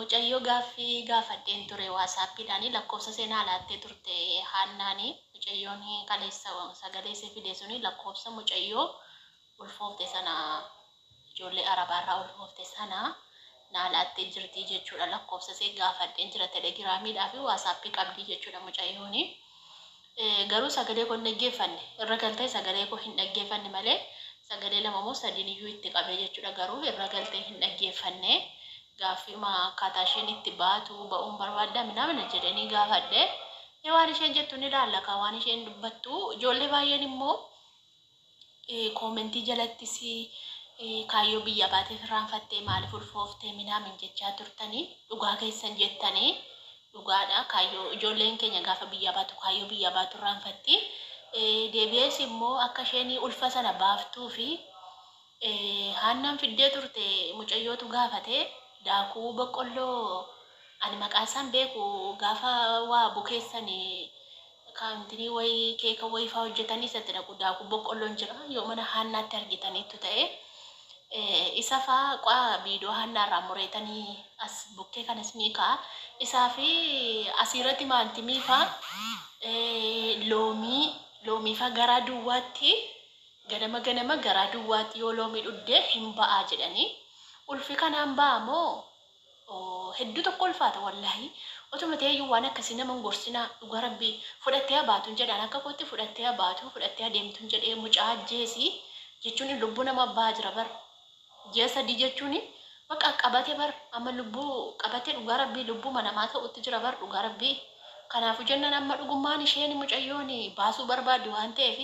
Mucayyoo gaaffii gaafadheen ture WhatsAppiidhaan, lakkoofsa seenaa laattee turte Haannaani. Mucayyoon kaleessa sagalee ishee fide suni lakkoofsa mucayyoo ulfoofte sana, ijoollee Arabaarraa ulfoofte sana naa laattee jirti jechuudha. Lakkoofsa ishee gaafadheen jira, Telegramiidhaa fi WhatsAppii qabdi jechuudha mucayyooni. Garuu sagalee koo hin dhaggeeffanne. Irra galtee sagalee koo hin dhaggeeffanne malee sagalee lama moo sadiin iyyuu itti qabee jechuudha. Garuu irra galtee hin dhaggeeffanne. Gaaffiima akkaataa isheen itti baatu ba'uun barbaaddaa minaamina jedhanii gaafadhe. Waan isheen jettu ni ilaalla kaa, waan isheen dubbattu. Ijoollee baay'een immoo commentii jalattis kaayyoo biyya baateef irraanfattee maaliif ulfooftee minaamin jechaa turtanii, dhugaa keessan jettanii, dhugaadha. Kaayyoo ijoolleen keenya gaafa biyya baatu kaayyoo biyya baatu irraanfatti. Deebi'ees immoo akka isheen ulfa sana baaftuu fi Haannaan fiddee turte, mucayyootu gaafate, daakuu boqqolloo ani maqaa isaan beeku, gaafa waa bukeessanii kaantinii wayii keeka wayii faa hojjetanii isatti naqu, daakuu boqqolloon jira, yoo mana Haannaatti argitaniittu ta'e isa faa qaa viidiyoo Haannaa irraa mureetanii as bukkee kanas ni ka'a. Isaa fi asiirratti maantimii faa, loomii, loomii faa garaa duwwaatti, ganama ganama garaa duwwaatti yoo loomii dhugde hin ba'aa jedhanii. Ulfi kanaan ba'a moo hedduu tokko ulfaata wallaahi. Otuma ta'eyyuu waan akkasii nama hin gorsinaa, dhugaa Rabbii. Fudhattee habaatuun jedhaan, akka kootti fudhattee habaatu, fudhattee adeemtuun jedhee. Mucaa ajjeesii jechuun lubbuu nama bahaa jira bar. Ji'a 3 jechuun bakka qabate bar, amma lubbuu qabate, dhugaa Rabbii, lubbuu namaa ta'utti jira bar, dhugaa Rabbii. Kanaafuu jennaan amma dhugummaan isheen mucayyoon baasuu barbaaddi waan ta'eef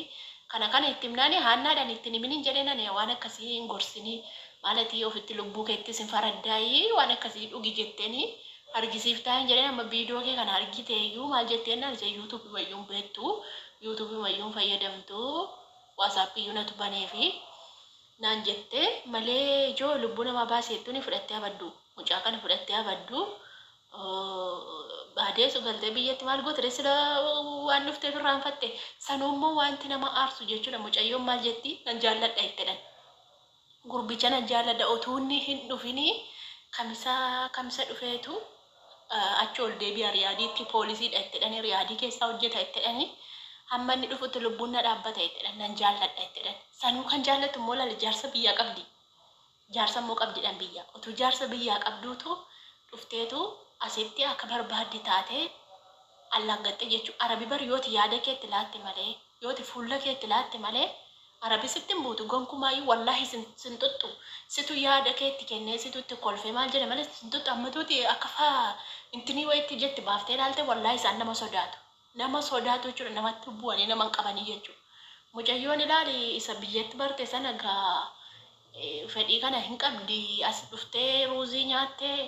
kana kana itti himnaani Haannaadhaan ittiin himiniin jedheen. Ani waan akkasii hin gorsinii, maalatii ofitti lubbuu keettis hin faraddaayii, waan akkasii dhugi jetteeni argisiiftaa hin jedheen. Amma viidiyoo kee kana argite iyyuu maal jetteen naan, ishee YouTubeii wayyuun beektu, YouTubeii wayyuun fayyadamtu, WhatsAppii iyyuu natu baneefi naan jette malee. Ijoo lubbuu namaa baaseettuuni fudhattee abaddu, mucaa kana fudhattee abaddu. Baadeessu galtee biyyatti maal goote sila waan dhufteef irraanfatte. Sanuu immoo wanti nama aarsu jechuudha, mucayyoon maal jetti? Nan jaalladha ittedhan gurbicha, nan jaalladha, utuu inni hin dhufinii kamisa kamisa dhufeetu achi ol deebi'a, Riyaadiitti poolisiidha ittedhani, Riyaadii keessaa hojjeta ittedhani, hamma inni dhufutti lubbuun na dhaabbata ittedhan, nan jaalladha ittedhan. Sanuu kan jaallatu immoo laala, jaarsa biyyaa qabdi, jaarsa immoo qabdidhaan biyya, utuu jaarsa biyyaa qabduutu dhufteetu asitti akka barbaadde taatee allaaggatte jechuudha. Arabi bar yooti yaada keetti laatte malee, yooti fuula keetti laatte malee, arabi sitti hin buutu gonkumaayyuu, wallaahi sin xuxxu. Situ yaada keetti kennee, situ itti kolfee maal jedhe malee sin xuxxu. Ammatuuti akka faa intinii wayitti jetti baaftee ilaalte, wallaahi isaan nama sodaatu. Nama sodaatu jechuudha, namatti bu'anii nama hin qabanii jechuudha. Mucayyoon ilaali, isa biyyatti barte sana gaa fedhii kana hin qabdi, as dhuftee ruuzii nyaattee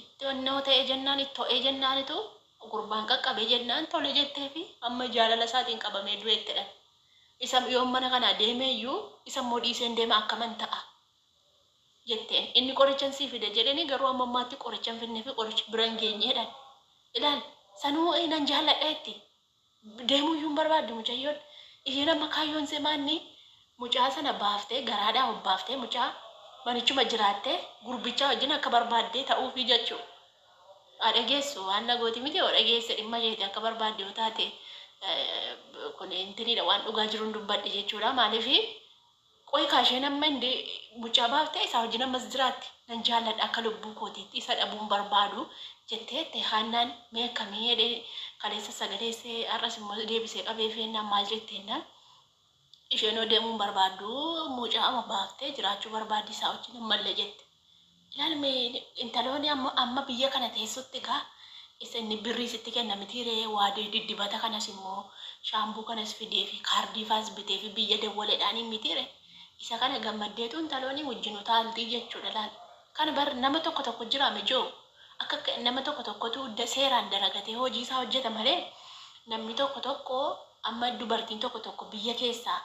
itti onnoo ta'e jennaan, itti ho'ee jennaanitu gurbaan qaqqabee jennaan tole jettee fi amma jaalala isaatiin qabamee du'eettidha. Isa yoo mana kanaa deemee iyyuu isa immoo dhiiseen deema, akkaman ta'a jetteen. Inni qorichan sii fide jedheni, garuu amma ammaatti qoricha hin fidnee fi qorichi bira hin geenyeedhaan. Ilaal, sanuu nan jaalladha jetti. Deemuu iyyuu hin barbaaddu mucayyoon. Isheen amma kaayyoon see maanni mucaa sana baaftee, garaadhaa obbaaftee, mucaa manichuma jiraattee gurbichaa wajjin akka barbaaddee ta'uufii jechuudha. Haa dhageessu, waan nagooti miti, yoo dhageesse dhimma isheeti, akka barbaadde yoo taate. Kun intiniidha, waan dhugaa jiruun dubbadhe jechuudha. Maaliifi qoy kaa isheen amma indi mucaa baaftee isaa wajjin ammas jiraatti, nan jaalladha akka lubbuu kootiitti, isa dhabuun barbaadu jetteette Haannaan. Mee akkamii jedhee kaleessa sagaleessee, har'as immoo deebisee qabee feennaan maal jetteennaan, isheen yoo deemuun barbaaddu mucaa amma baaftee jiraachuu barbaaddi isaa wajjin ammallee jette. Ilaalme, intaloonni amma amma biyya kana teessutti gaa isa inni birrii sitti kenna mitiiree, waa diddibata kanas immoo shaambuu kanas fidee fi kaardii faas bitee fi biyya dawwaleedhaan mitiire, isa kana gammaddeetu intaloonni wajjin utaaltii jechuudha laal. Kana bar nama tokko tokko jira mijoo, akka nama tokko tokkotu seeraan dalagatee hojii isaa hojjeta malee, namni tokko tokko amma dubartiin tokko tokko biyya keessaa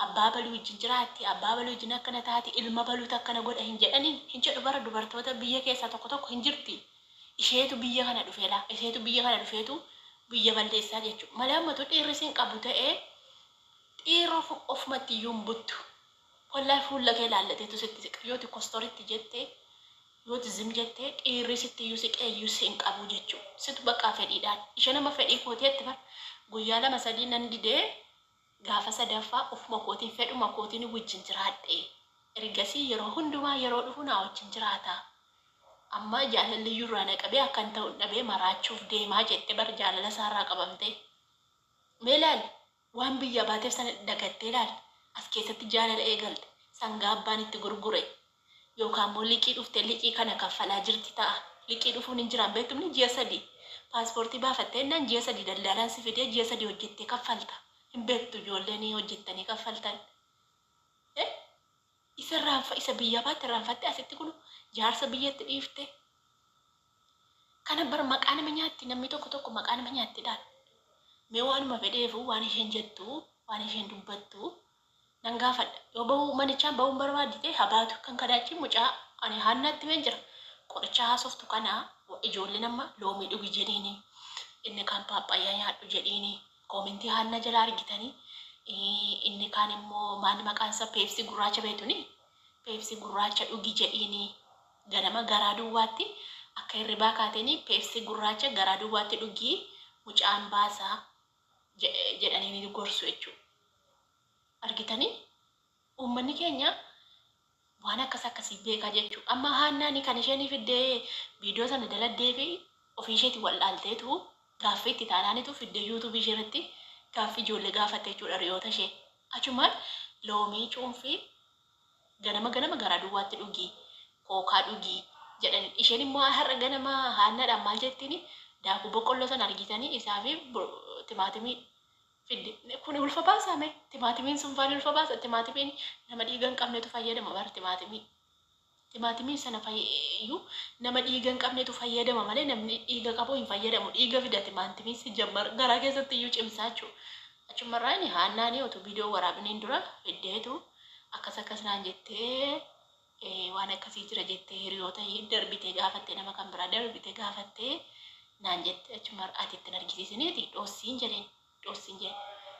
abbaa baluu wajjin jiraatti, abbaa baluu wajjin akkana taati, ilma baluutu akkana godha hin jedhanii hin jedhu bara dubartoota biyya keessaa tokko tokko hin jirti. Isheetu biyya kana dhufee laa, isheetu biyya kana dhufeetu biyya balleessaa jechuudha malee ammatu dhiirri sin qabu ta'ee dhiirri ofumatti iyyuu hin buttu. Wallaahi fuula kee laallateetu sitti siqa yooti kostoritti jette. Yooti zim jettee dhiirri sitti iyyuu siqee iyyuu si hin qabu jechuu. Situ baqqaa fedhiidhaan. Isheen amma fedhii kooti jetti bar. Guyyaa lama sadii nan didee gaafa sadaffaa ofuma kootiin fedhuma kootiin wajjin jiraadhe. Ergasii yeroo hundumaa yeroo dhufu naa wajjin jiraata. Amma jaalalli iyyuu irraa na qabee akkan ta'u dhabee maraachuuf deemaa jette bar jaalala isaarraa qabamtee. Mee laali waan biyyaa baateef sana dagattee laali as keessatti jaalala eegalte sangaa abbaan itti gurgure yookaan immoo liqii dhuftee liqii kana kaffalaa jirti ta'a. Liqii dhufuun hin jiraan beektumni ji'a 3 paaspoortii baafattee jennaan ji'a 3 daldaalaan si fidee ji'a 3 hojjettee kaffalta. Hin beektu ijoolleen hojjettanii kaffaltan. Isa irraanfa isa biyyaa baatte irraanfattee asitti kunu jaarsa biyyatti dhiifte. Kana bar maqaa nama nyaatti namni tokko tokko maqaa nama nyaatti laal. Mee waanuma fedheefu waan isheen jettu waan isheen dubbattu nan gaafadha. Yoo bahuu manichaan bahuun barbaaddi ta'e haa baatu. Kan kanaa achi mucaa ani Haannaatti himeen jira. Qoricha haasoftu kana ijoolleen amma loomii dhugi jedhiini. Inni kaan paappayyaa nyaadhu jedhiini. Koomentii Haannaa jalaa argitanii. Inni kaan immoo maal maqaan isaa peepsii gurraacha beektuni. Peepsii gurraacha dhugi jedhiini. Ganama garaa duwwaatti akka hirribaa kaateeni peepsii gurraacha garaa duwwaatti dhugii mucaan baasa jedhanii ni gorsu jechuudha. Argitanii? Uummanni keenya waan akkas akkasii beekaa jechuudha. Amma Haannaani kan isheen fiddee viidiyoo sana daladdee fi ofii isheeti wal'aalteetu gaaffii itti taanaanitu fiddee yuutuubii ishee irratti gaaffii ijoollee gaafatte jechuudha hiriyoota ishee. Achumaan loomii cuunfii ganama ganama garaa duwwaatti dhugi, kookaa dhugi jedhani. Isheen immoo har'a ganama Haannaadhaan maal jettiini? Daakuu boqqolloo sana argitanii isaa fi timaatimii fidde. Kun ulfa baasaa mee? Timaatimiin sun faan ulfa baasa? Timaatimiin nama dhiiga hin qabnetu fayyadama bar timaatimii. Timaatimii sana iyyuu nama dhiiga hin qabnetu fayyadama malee namni dhiiga qabu hin fayyadamu. Dhiiga fida timaatimiin si jammar garaa keessatti iyyuu cimsaa jechuudha. Achumarraa inni Haannaanii otuu viidiyoo waraabiniin dura fiddeetu akkas akkas naan jettee waan akkasii jira jettee hiriyoota darbitee gaafattee nama kan biraa darbitee gaafattee naan jette. Achuma ati ittiin argisiisiniiti dhossiin jedheen dhossiin jedheen.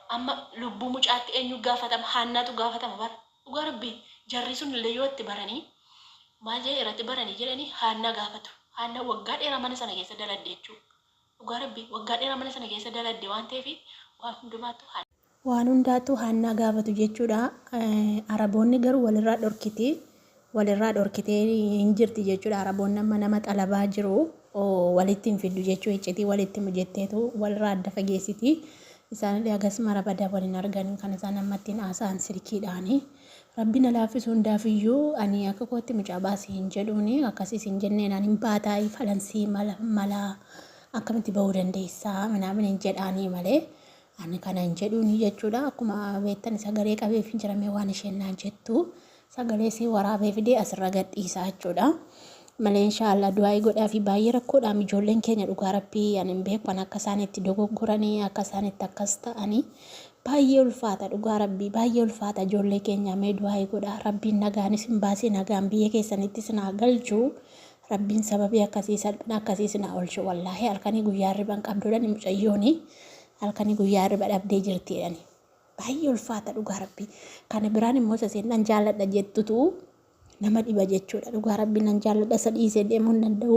Amma lubbuu mucaatti eenyu gaafatama? Haannaatu gaafatama bara. Dhugaa Rabbii jarri sun illee yoo itti baranii maal jedhee irratti baranii jedhanii Haannaa gaafatu. Haannaa waggaa dheeraa mana sana keessa daladde jechuudha. Dhugaa Rabbii waggaa dheeraa mana sana keessa daladde waan ta'eef waan hundumaattu Haannaa. Waan hundaattuu Haannaa gaafatu jechuudha. Araboonni garuu walirraa dhorkiti. Walirraa dhorkitee hin jirti jechuudha. Araboonni amma nama xalabaa jiru walitti hin fiddu jechuu iccitii walitti himu jetteetu walirraa adda fageessiti. Isaanillee hagas mara badaa wal hin argan kan isaan amma ittiin haasa'an silkiidhaani. Rabbi na laaffisu hundaafiyyuu ani akka kootti mucaa baasi hin jedhuuni akkasiis hin jenneen ani hin baataayi falansii mala mala akkamitti bahuu dandeessaa minaamin hin jedhaanii malee ani kana hin jedhuuni jechuudha. Akkuma beektan sagalee qabeef hin jiramee waan isheen naan jettu sagalee isii waraabee fidee asirra gadhiisaa jechuudha. Malee inshaallah du'aa'ii godhaa fi baay'ee rakkoodhaam ijoolleen keenya dhugaa Rabbii ani hin beeku an akka isaan itti dogoggoranii akka isaan itti akkas ta'anii baay'ee ulfaata dhugaa Rabbii baay'ee ulfaata ijoollee keenya mee du'aa'ii godhaa Rabbiin nagaan isin baasee nagaan biyya keessanitti isin haa galchu Rabbiin sababii akkasii salphina akkasii isin haa oolchu wallaahi halkanii guyyaa hirriba hin qabduudhani mucayyooni halkanii guyyaa hirriba dhabdee jirtiidhani. Baay'ee ulfaata dhugaa Rabbii. Kana biraan immoo isa isheen nan jaalladha jettutu nama dhiba jechuudha. Dhugaa Rabbii nan jaalladha isa dhiisee deemuu hin danda'u.